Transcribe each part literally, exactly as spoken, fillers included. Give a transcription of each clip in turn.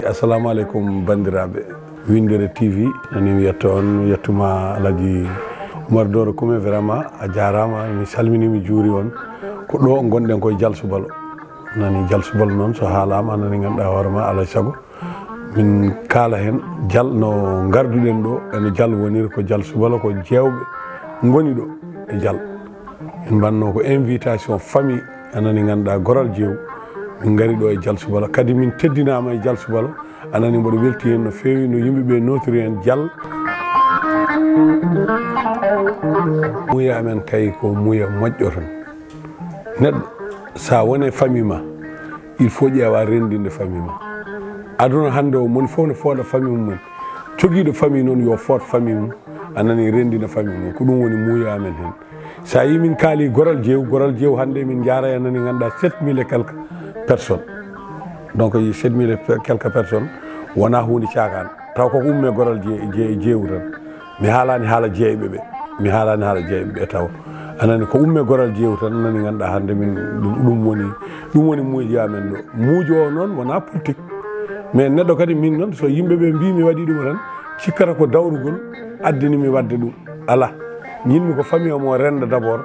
Assalamu aleykum, banndiraaɓe. Winndere T V, nani mi yetto on, mi yettuma Alhaji Oumar Doro Koumé, vraiment a jaaraama, mi salminii, mi juuri on. Ko ɗo ngonɗen koye Dial Soubalo. Nani Dial Soubalo noon, so haalaama, nani ngannduɗaa hoore ma, alaa e sago min kaala heen Dial no ngarduɗen ɗo, eno Dial woniri, ko Dial Soubalo, ko jeewɓe ngoni ɗo e Dial. Min mbanno ko invitation famille, a nani, ngannduɗaa goral jeew, min ngari ɗo e Dial Soubalo. Kadi min teddinaama e Dial Soubalo, a nani, mboɗo welti heen no feewi, no yimɓe ɓe notiri heen Dial. Muuya amen kay ko muuya moƴƴo tan. Neɗɗo, sa wone famille ma, il faut ƴeewa renndinde famille ma. Aduna hannde o, moni fof ne fooɗa famille mum en. Jogiiɗo famille noon yo fooɗ famille mum, a nani, renndina famille mum. Ko ɗum woni muuya amen heen. Sa yii min kaali goral jeew, goral jeew hannde min njaara, a nani, ngannduɗaa sept mille et quelques personnes. Donc, yi sept mille et quelques personnes wonaa huunde caakaan. Taw koko umme goral je-, je-, jeewu tan. Mi haalaani haala jeeyɓe ɓe. Mi haalaani haala jeeyɓe ɓe taw. A nani, ko umme goral jeewu tan, a nani, ngannduɗaa hannde min ɗum, ɗum woni, ɗum woni muujo amen ɗo. Muujo o noon wonaa politique. Mais neɗɗo kadi, min noon, so yimɓe ɓe mbii mi waɗi ɗum tan, cikkata ko dawrugol addini mi waɗde ɗum. Alaa. Ñinmi ko famille am o rennda d'abord.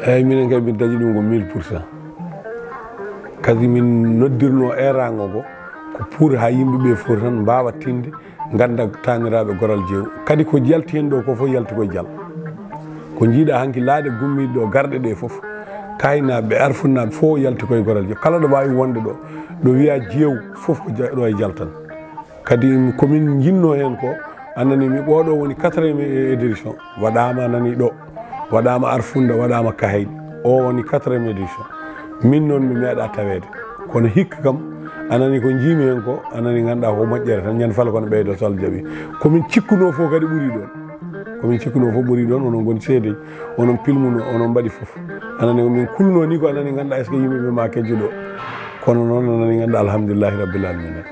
Eyyi, minen kay min dañi ɗum ko mille pour cent. Kadi min noddirno eeraango ngo ko pour haa yimɓe ɓe fof tan mbaawa tinde, ngannda taaniraaɓe goral jeew. Kadi ko yalti heen ɗo ko fof yalti koye Dial. Ko njiiɗa hanki laaɗe gummiiɗe ɗo, garɗe ɗe fof, kaaynaaɓe, arfunnaaɓe fof yalti koye goral jeew. Kala ɗo waawi wonde ɗo, ɗo wiyaa jeew fof ko ja-, ɗo e Dial tan. Kadi ko min njinnoo heen ko, a nani, mi, oɗo woni quatrième édition, waɗaama, a nani, ɗo, waɗaama Arfunda, waɗaama Kahayɗi, o woni quatrième édition. Min noon mi meeɗaa taweede. Kono hikka kam, a nani, ko njiimi heen ko, a nani, ngannduɗaa ko moƴƴere tan, ñande fala kono ɓeydo so Allah jaɓi. Ko min cikkunoo fof kadi ɓuri ɗoon. Ko min cikkunoo fof ɓuri ɗoon, onon ngoni seedeeji, onon pilmuno, onon mbaɗi fof. A nani, ko min kulnoo ni ko, a nani, ngannduɗaa est-ce que yimɓe ɓe ma kejjo ɗo. Kono noon, a nani, ngannduɗaa, alhamdulillahi rabbil alamina.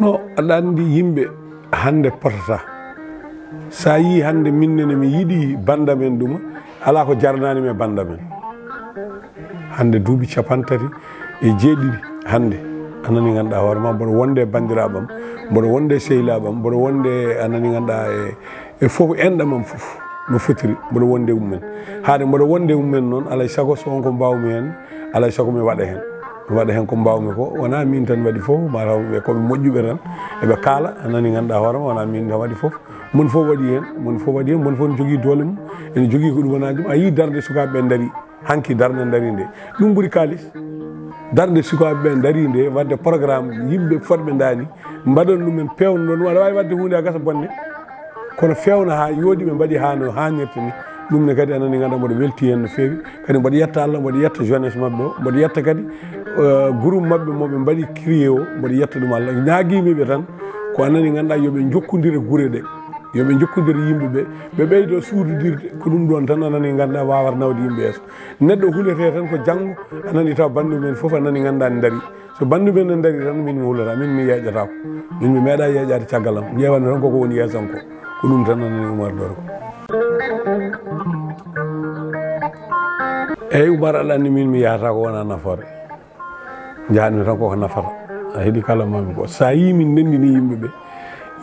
No, aɗa anndi yimɓe hannde potata. Sa yii hannde min nene mi yiɗi banndamen ɗuma, alaa ko jarnaani mi e banndamen. Hannde duuɓi capantati e jeeɗiɗi hannde. A nani, ngannduɗaa hoore ma, mboɗo wonde e banndiraaɓe am, mboɗo wonde e sehilaaɓe am, mboɗo wonde, a nani, ngannduɗaa, e, e fof enɗam am fof no fotiri, mboɗo wonde e mum en. Haade mboɗo wonde e mum en noon, alaa e sago so won ko mbaawmi heen, alaa e sago mi waɗa heen. Mi waɗa heen ko mbaawmi ko, wonaa miin tan waɗi fof, mataw ɓe ko ɓe moƴƴuɓe tan, eɓe kaala, a nani, ngannduɗaa hoore ma, wonaa miin tan waɗi fof. Mon fof waɗi heen, mon fof waɗi heen, mon fof ne jogii doole mum, ene jogii ko ɗumanaaji mum. A yii darnde sukaaɓe ɓe ndarii, hanki darnde ndarii nde. Ɗum ɓuri kaalis. Darnde sukaaɓe ɓe ndarii nde, waɗde programme, yimɓe fotɓe ndaani, mbaɗon ɗum en, peewno ɗon, aɗa waawi waɗde huunde a gasa bonde. Kono feewna haa yooɗi, ɓe mbaɗi haa no haanirta ni. Ɗum ne kadi, a nani, ngannduɗaa, mboɗo welti heen no feewi. Kadi mboɗo yetta Allah, mboɗo yetta jeunesse maɓɓe o, mboɗo yetta kadi, eh, groupe maɓɓe mo ɓe mbaɗi créé o, mboɗo yetta ɗum Allah. Ñaagiimi ɓe tan, ko, a nani, ngannduɗaa, yo ɓe njokkondire gure ɗe, yo ɓe njokkondire yimɓe ɓe, ɓe ɓeydo suudodirde. Ko ɗum ɗoon tan, a nani, ngannduɗaa, waawata nawde yimɓe yeeso. Neɗɗo hulete tan ko janngo, a nani, taw banndum en fof, a nani, ngannduɗaa, ne ndarii. So banndum en ne ndarii tan, min mi hulata, min mi yeeƴataako. Min mi meeɗaa yeeƴaade caggal am. Ƴeewanmi tan koko woni yeeso am ko. Ko ɗum tan, a nani, Oumar Doro ko. Eeyi, Oumar, aɗa anndi min mi yahata ko wonaa nafoore. Njahatmi tan koko nafata. A heɗii kala mami ko. Sa yii min ndenndini yimɓe ɓe,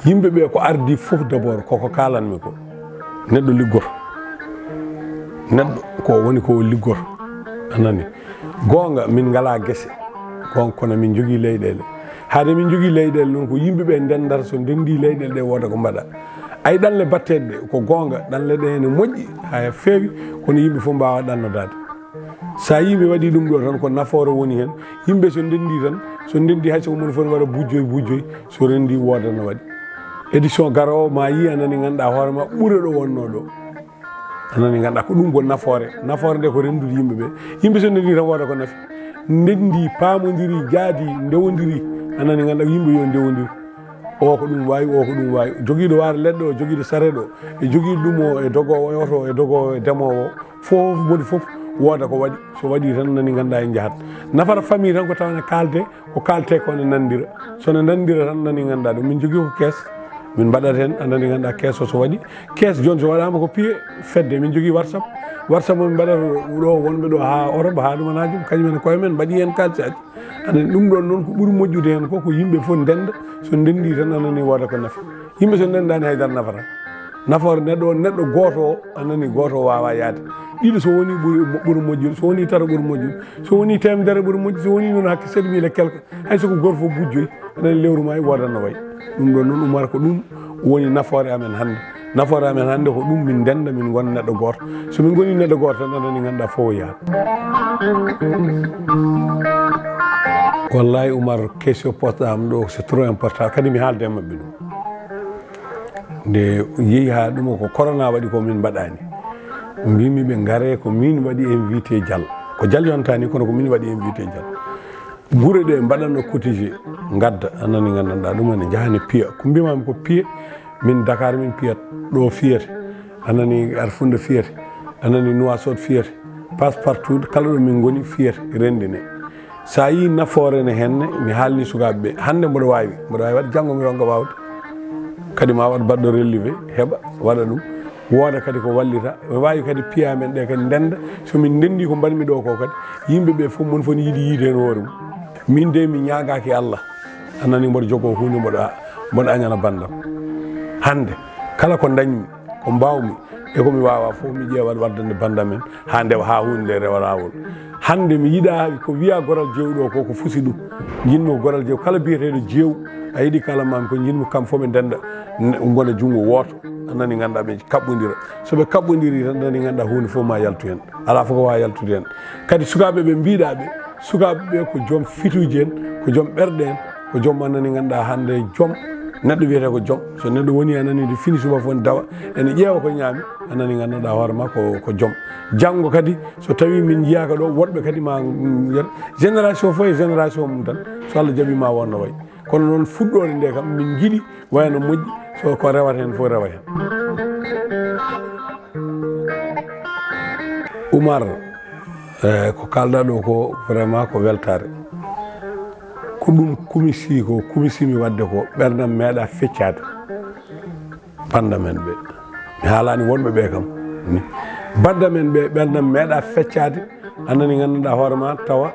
yimɓe ɓe ko ardii fof d'abord koko kaalanmi ko. Neɗɗo liggoto. Neɗɗo ko woni ko liggoto. A nani? Goonga, min ngalaa gese. Goonga, kono min njogii leyɗeele. Haade min njogii leyɗeele noon, ko yimɓe ɓe ndenndata, so ndenndii leyɗeele ɗe, wooda ko mbaɗa. Ay, ɗanle batteeɗe ɗe, ko goonga, ɗanle ɗe ene moƴƴi, haa feewi, kono yimɓe fof mbaawaa ɗannodaade. So a yii ɓe waɗii ɗum ɗo tan, ko nafoore woni heen. Yimɓe so ndenndii tan, so ndenndii hay so ko moni fof ne waɗa bujjoy bujjoy, so renndii wooda no waɗi. Édition garoowo, ma yii, a nani, ngannduɗaa hoore ma ɓure ɗo wonnoo ɗo. A nani, ngannduɗaa ko ɗum ko nafoore. Nafoore nde ko renndude yimɓe ɓe. Yimɓe so ndenndii tan wooda ko nafi. Ndenndii, paamondiri, jaadi, ndewondiri. A nani, ngannduɗaa yimɓe yo ndewondir. O ko ɗum waawi, o ko ɗum waawi. Jogiiɗo waare leɗɗe o, jogiiɗo sareet o, e jogiiɗo ɗum o, e dogoowo e oto, e dogoowo e demoowo o, fof moni fof wooda ko waɗi. So waɗi tan, nani ngannduɗaa en njahat. Nafara famille tan ko tawne kaalde, ko kaalte ko ne nanndira. So ne nanndira tan, nani ngannduɗaa ɗum. Min njogii ko kees, min mbaɗat heen, a nani ngannduɗaa kees o so waɗi. Kees jooni so waɗaama ko piye fedde, min njogii WhatsApp. WhatsApp o min mbaɗata ɗo wonɓe ɗo haa Europe, haa ɗumanaaji, kañum en koye men mbaɗi heen kaalsaaji. Aɗa anndi ɗum ɗoon noon ko ɓuri moƴƴude heen ko, ko yimɓe fof ndennda, so ndenndii tan a nanii wooda ko nafi. Yimɓe so ndenndaani haydara nafata. Nafoore neɗɗo o, neɗɗo gooto o, a nanii gooto o waawaa yahde. Ɗiɗo so wonii ɓuri, ɓuri moƴƴude, so wonii tato ɓuri moƴƴude, so wonii teemedere ɓuri moƴƴude, so wonii noon hakke sept mille et quelque, hay so ko gooto fof bujjoyi, a nanii lewru maa e wooda no wayi. Ɗum ɗoon noon Umar ko ɗum woni nafoore amen hannde. Nafoore amen hannde ko ɗum, min ndennda, min ngona neɗɗo gooto. So min ngonii neɗɗo gooto tan, a nanii ngannduɗaa fof o yaha. Wallahi Umar, question poɗɗa am ɗo, c'est trop important. Kadi mi haalda e maɓɓe ɗum. Nde yehi haa ɗum ko corona waɗi ko min mbaɗaani. Mbimi ɓe ngare ko min waɗi invité Dial. Ko Dial yontaani kono ko min waɗi invité Dial. Gure ɗe mbaɗanno cotisé, ngadda, a nanii nganndanɗaa ɗum ene njaha ne piya. Ko mbimami ko piye, min Dakar min piyat, ɗo fiyete, a nanii Arfunde fiyete, a nanii Nouakchott fiyete, passe partout, kala ɗo min ngoni fiyete, renndine. So a yii nafoore ne henne, mi haalni sukaaɓe ɓe, hannde mboɗo waawi, mboɗo waawi waɗde, janngo mi ronka waawde. Kadi ma waɗ baɗɗo relevé, heɓa, waɗa ɗum. Wooda kadi ko wallita. Ɓe waawi kadi piya men ɗe kadi ndennda. So min ndenndi ko mbaɗmi ɗo ko kadi, yimɓe ɓe fof, mon fof ne yiɗi yiide heen hoore mum. Min de mi ñaagaaki Allah. A nanii mboɗo jogoo huunde mboɗo a-, mboɗo añana banndam. Hannde, kala ko ndañmi, ko mbaawmi, e ko mi waawaa fof, mi ƴeewat waddande banndam en, haa ndewa, haa huunde nde rewa laawol. Hannde mi yiɗaa ko wiyaa goral jeewɗo ko, ko fusi ɗum. Njiɗmi ko goral jeew, kala biyeteeɗo jeew, a yiɗi kala maami ko njiɗmi kam fof ɓe ndennda, ne-, ngona junngo wooto. A nanii ngannduɗaa ɓe kaɓɓondira. So ɓe kaɓɓondirii tan, a nanii ngannduɗaa huunde fof ma yaltu heen. Alaa fof ko waawa yaltude heen. Kadi sukaaɓe ɓe mbiɗaa ɓe, sukaaɓe ɓe ko joom fituuji en, ko joom ɓerɗe en, ko joom a nanii ngannduɗaa hannde joom neɗɗo wiyetee ko joom. So neɗɗo woni a nanii nde fini subaka fof ne dawa, ene ƴeewa ko ñaami, a nanii ngannduɗaa hoore ma ko, ko joom. Janngo kadi so tawii min njiyaaka ɗo, woɗɓe kadi ma, mm, génération fof e génération mum tan, so Allah jaɓii ma wonno wayi. Kono noon fuɗɗoore nde kam min njiɗi wayno moƴƴi, so ko rewata heen fof rewa heen. Umar, eh, ko kaalɗaa ɗo ko vraiment ko weltaare. Ko ɗum kumisi, ko kumisimi waɗde ko ɓerɗam meeɗaa feccaade. Bannda men ɓe. Mi haalaani wonɓe ɓe kam. Ni. Bannda men ɓe, ɓerɗam meeɗaa feccaade. A nanii ngannduɗaa hoore ma tawa,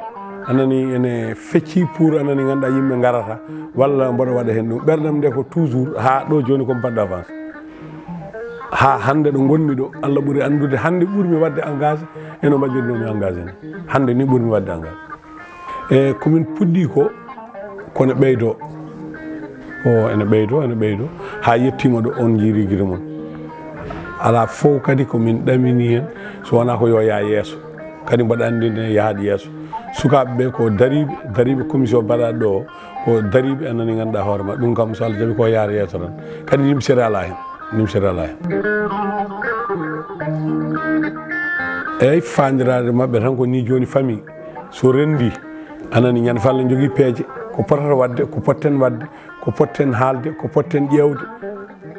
a nanii ene fecci pour a nanii ngannduɗaa yimɓe ngarata, walla mboɗo waɗa heen ɗum. Ɓerɗam nde ko toujours haa ɗo jooni ko mi baɗɗo avance. Haa hannde ɗo ngonmi ɗo, Allah ɓuri anndude hannde ɓurmi waɗde engagé e no mbaɗirnomi engagé ni. Hannde ni ɓurmi waɗde engagé. E ko min puɗɗi ko, ko ne ɓeydo. O ene ɓeydo, ene ɓeydo. Haa yettiima ɗo on njiiri gide mon. Alaa fof kadi ko min ɗamini heen, so wonaa ko yo yaa yeeso. Kadi mboɗo anndi ne yahaat yeeso. Sukaaɓe ɓe ko dariiɓe, dariiɓe commission mbaɗaaɗo ɗo, ko dariiɓe a nanii ngannduɗaa hoore ma. Ɗum kam so Allah jaɓi ko yaar yeeso tan. Kadi nimsere alaa heen. Nimsere alaa heen. Eey, faandiraade maɓɓe tan ko ni jooni famille. So renndii, a nanii ñande fof Allah jogii peeje. Ko potata waɗde, ko potten waɗde, ko potten haalde, ko potten ƴeewde.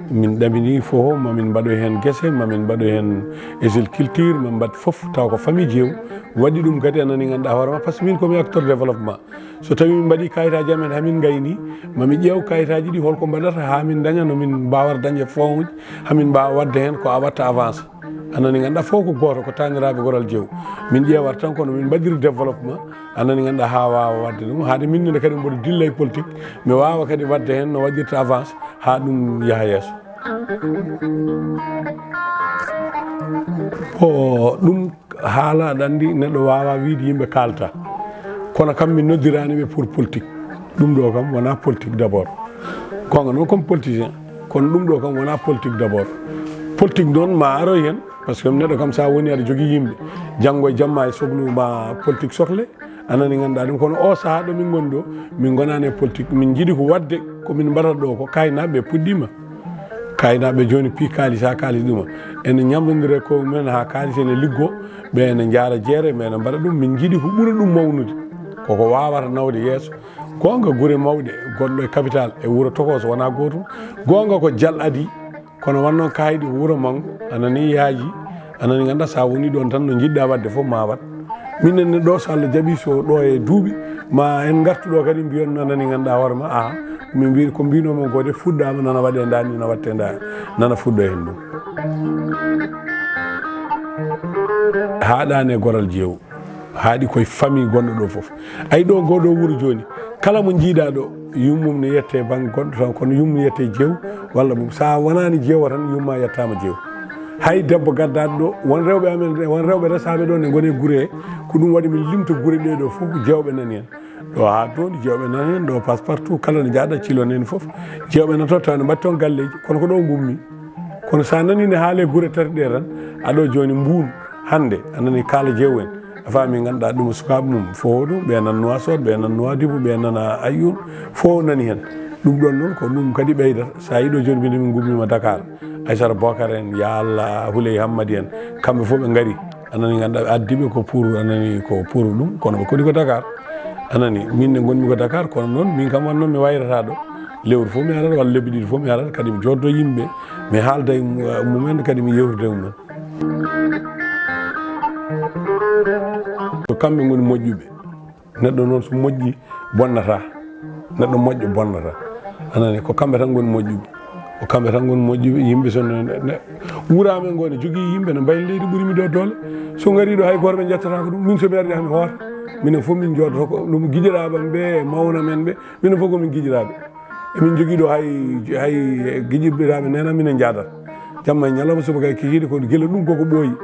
Min ɗaminii fof, ma min mbaɗoy heen gese, ma min mbaɗoy heen agriculture, ma mbaɗ fof, tawa ko famille jeew waɗi ɗum kadi, a nanii ngannduɗaa hoore ma, par ce que min ko mi acteur développement. So tawii min mbaɗii kayitaaji amen, haa min ngaynii, ma mi ƴeew kayitaaji ɗi, holko mbaɗata haa min ndaña no min mbaawata dañde fonds uji, haa min mbaawa waɗde heen ko a watta avance. A nanii, ngannduɗaa fof ko gooto, ko taaniraaɓe goral jeew. Min ƴeewata tan ko no min mbaɗiri développement, a nanii, ngannduɗaa haa waawa waɗde ɗum. Haade min ne kadi mboɗo dilla e politique, mi waawa kadi waɗde heen no waɗirta avance haa ɗum yaha yeeso. Ko ɗum haala aɗa anndi neɗɗo waawaa wiyde yimɓe kaalta. Kono kam mi noddiraani ɓe pour politique. Ɗum ɗo kam wonaa politique d'abord. Goonga noon comme politicien, kono ɗum ɗo kam wonaa politique d'abord. Politique noon ma aroy heen, par ce que neɗɗo kam so a woni aɗa jogii yimɓe, janngo e jamma e sohlu ma politique sohle, a nanii ngannduɗaa ɗum. Kono o sahaa ɗo min ngoni ɗo, min ngonaani e politique. Min njiɗi ko waɗde ko min mbaɗata ɗo ko, kaaynaaɓe puɗɗiima. Kaaynaaɓe jooni pii kaalis haa kaalis ɗuma. Ene ñamlondira e koye mumen haa kaalis ene liggo, ɓe ene njaara jeere, ɓe ene mbaɗa ɗum. Min njiɗi ko ɓuri ɗum mawnude. Koko waawata nawde yeeso. Goonga gure mawɗe, gonɗo e capital e wuro tokooso wonaa gootum. Goonga ko Dial adii, kono wonno kaydi ko wuro manngo, a nanii yaaji, A nani, ngannduɗaa, so a woni ɗoon tan, no njiɗɗaa waɗde fof ma waɗ. Minen ne ɗo, so Allah jaɓi, so ɗo e duuɓi, ma en ngartu ɗo kadi, mbiyon, a nani, ngannduɗaa hoore ma, aha, min mbi ko mbinomi ko de fuɗɗaama, nana waɗe ndaa ni, nana waɗte ndaa, nana fuɗɗo heen ɗum. Haaɗaani e goral jeewo, haaɗi koye famille gonɗo ɗo fof. Ayi ɗo, ngo ɗo wuro jooni, kala mo njiiɗaa ɗo, yummum ne yette bannge goɗɗo tan, kono yummum ne yette jeewo, walla mum, so a wonaani jeewo tan, yumma yettaama jeewo. Hay debbo gaddaɗo ɗo, won rewɓe amen, won rewɓe resaaɓe ɗo ne ngoni e gure he, ko ɗum waɗi min limta gure ɗe ɗo fof, jeewɓe nani heen. Ɗo haa toon, jeewɓe nani heen, ɗo passe partout, kala no njaaɗa, cilon heen fof, jeewɓe nana toon, tawa ne mbaɗi toon galleeji, kono ko ɗo ngummi. Kono so a nani ne haale gure tati ɗe tan, a ɗo jooni Mbuun, hannde, a nani kaala jeewo en. A faami, ngannduɗaa ɗum, sukaaɓe mum fof ɗum, ɓe nan Nuwaasoot, ɓe nan Nuwaadibu, ɓe nan Ayyuun, fof nani heen. Ɗum ɗoon noon ko ɗum kadi ɓeydata. So a yiɗo jooni, mbiɗo min ngummiima Dakar. Aysata Bokar en, ya Allah, Huley Hammadi en, kamɓe fof ɓe ngari. A nani, ngannduɗaa ɓe addi ɓe ko pour, a nani, ko pour ɗum, kono ɓe koni ko Dakar. A nani, min ne ngonmi ko Dakar, kono noon min kam wonno mi wayrata ɗo. Lewru fof mi arat, walla lebbi ɗiɗi fof mi arat, kadi mi jooɗo yimɓe, mi haalda e mu-, mumen, kadi mi yewtida e mumen. Ko kamɓe ngoni moƴƴuɓe. Neɗɗo noon so moƴƴi, bonnata. Neɗɗo moƴƴo bonnata. A nani, ko kamɓe tan ngoni moƴƴuɓe. Ko kamɓe tan ngoni moƴƴuɓe, yimɓe so ne, ne, ne, wuraaɓe ngo ne jogii yimɓe ne mbayli leydi ɓuri mi ɗo doole. So ngarii ɗo hay gooto ɓe njettataako ɗum. Min so mi arii haa mi hoota. Minen fof min njooɗoto ko ɗum giƴiraaɓe am ɓe, mawna men ɓe. Minen fof ko min giƴiraaɓe. Emin njogii ɗo hay, hay giƴiraaɓe nena minen njaadata. Jamma e ñalawma, subaka e kikiiɗe, ko gila ɗum koko ɓooyi.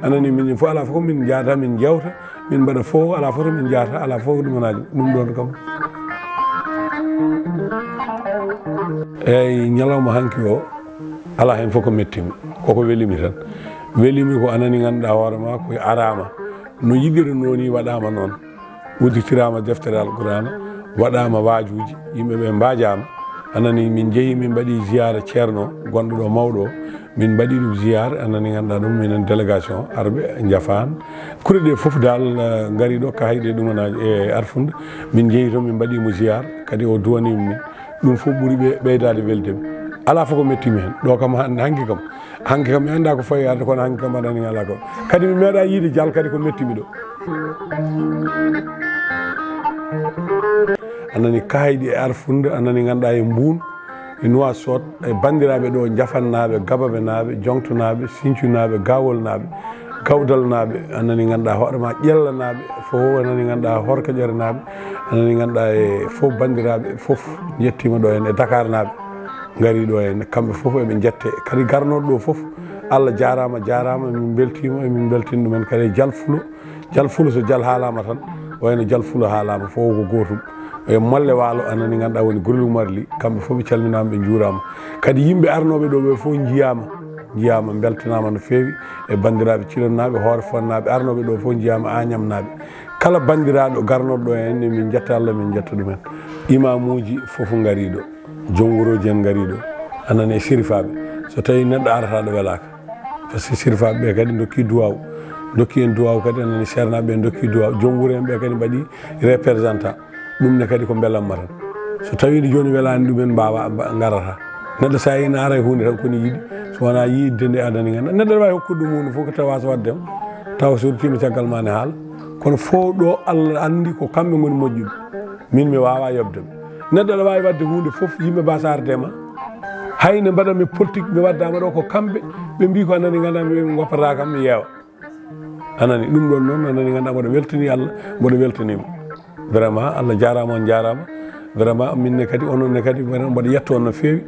A nani, min fof alaa fof ko min njaata, min njeewta, min mbaɗa fof, alaa fof to min njaata, alaa fof ko ɗumanaaji. Ɗum ɗoon kam. Eeyi, ñalawma hanki o, alaa heen fof ko mettimi. Koko welimi tan. Welimi ko a nani, ngannduɗaa hoore ma, ko araama. No yiɗiri noon ni waɗaama noon. Udditiraama deftere Alqur'aana, waɗaama waajuuji, yimɓe ɓe mbaajaama. A nani, min njehi, min mbaɗi ziyaara ceerno gonɗo ɗo mawɗo o. Min mbaɗi ɗum ziyaara, a nani, ngannduɗaa ɗum, minen délégation arɓe, Njafaan. Kure ɗe fof dal, eh, ngari ɗo, ka hayɗe ɗumanaaji e Arfunde. Min njehi toon, min mbaɗi mo ziyaara, kadi o duwani min. Ɗum fof ɓuri ɓe-, ɓeydaade weldeemi. Alaa fof ko mettimi heen. Ɗo kam han-, hanki kam. Hanki kam mi anndaa ko fawi arde, kono hanki kam aɗa anndi alaa ko. Kadi mi meeɗaa yiide jal kadi ko mettimi ɗo. A nani, Kaydi e Arfunde, a nani, ngannduɗaa e Mbuun, e Nuwaasoot, e banndiraaɓe ɗo, Njafannaaɓe, Gababenaaɓe, Joŋtonaaɓe, Sincunaaɓe, Gawolnaaɓe, Gawdalnaaɓe, a nani, ngannduɗaa hoore ma, Ƴellanaaɓe, fof a nani, ngannduɗaa Horka Ƴorenaaɓe, a nani, ngannduɗaa e fof banndiraaɓe, fof njettiima ɗo heen e Dakarnaaɓe. Ngari ɗo heen, kamɓe fof eɓe njette. Kadi garnooɗo ɗo fof, Allah jaaraama, jaaraama, min mbeltiima, min mbeltin ɗumen kadi e Jal Fulo. Jal Fulo, so Jal haalaama tan, wayno Jal Fulo haalaama, fof ko gootum. E Molle Waalo, a nani, ngannduɗaa woni Gurel Umarli, kamɓe fof ɓe calminaama, ɓe njuuraama. Kadi yimɓe arnooɓe ɗo ɓe fof njiyaama, njiyaama, mbeltanaama no feewi e banndiraaɓe Cilonnaaɓe, Hoore Fonnaaɓe, arnooɓe ɗo fof njiyaama, Añamnaaɓe. Kala banndiraaɗo garnooɗo ɗo heen, min njetta Allah, min njetta ɗumen. Imaamuuji fof ngari ɗo. Joom wurooji en ngarii ɗo, a nani, e sirifaaɓe. So tawii neɗɗo arata ɗo welaaka, par ce que sirifaaɓe ɓe kadi ndokki duwaaw, ndokki en duwaaw kadi, a nani, seernaaɓe ɓe ndokki duwaaw, joom wuro en ɓe kadi mbaɗi représentant. Ɗum ne kadi ko mbelamma tan. So tawii ɗo jooni welaani ɗumen, mbaawa ba-, ngarata. Neɗɗo so a ina ara e huunde tan ko ne yiɗi, so wonaa yiɗde nde, a nani, ngannduɗaa. Neɗɗo ne waawi hokkude ɗum huunde fof ko tawa so waɗde mo, tawa so ruttiima caggal ma ne haala. Kono fof ɗo Allah anndi ko kamɓe ngoni moƴƴuɓe. Min mi waawaa yoɓde ɓe. Neɗɗo aɗa waawi waɗde huunde fof, yimɓe mbaasa arde e ma. Hay nde mbaɗanmi politique, mi waddaama ɗo ko kamɓe, ɓe mbii ko a nani, ngannduɗaa mi, ɓe ngoppata kam, mi yeewa. A nani, ɗum ɗoon noon, a nani, ngannduɗaa mboɗo weltanii Allah, mboɗo weltanii mo. Vraiment, Allah jaaraama, on njaaraama. Vraiment, min ne kadi, onon ne kadi, vraiment, mboɗo yetta on no feewi.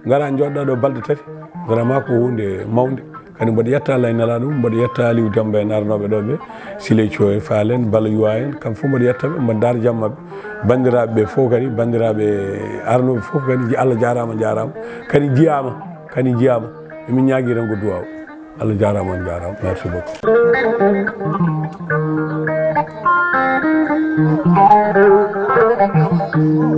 Ngaraa njooɗoɗaa ɗo balɗe tati. Vraiment, ko huunde mawnde. Kadi mboɗo yetta Allah e Nelaaɗo mum, mboɗo yetta Aliou Demba en arnooɓe ɗo ɓe, Siley Thio e Faal en, Bala Yuwa en, kamɓe fof mboɗo yetta ɓe, mboɗo ndaara jam maɓɓe. Banndiraaɓe ɓe fof kadi, banndiraaɓe arnooɓe fof kadi, nji-, Allah jaaraama, njaaraama. Kadi njiyaama, kadi njiyaama. Emin ñaagii tan ko duwaaw. Allah jaaraama, on njaaraama. Merci beaucoup.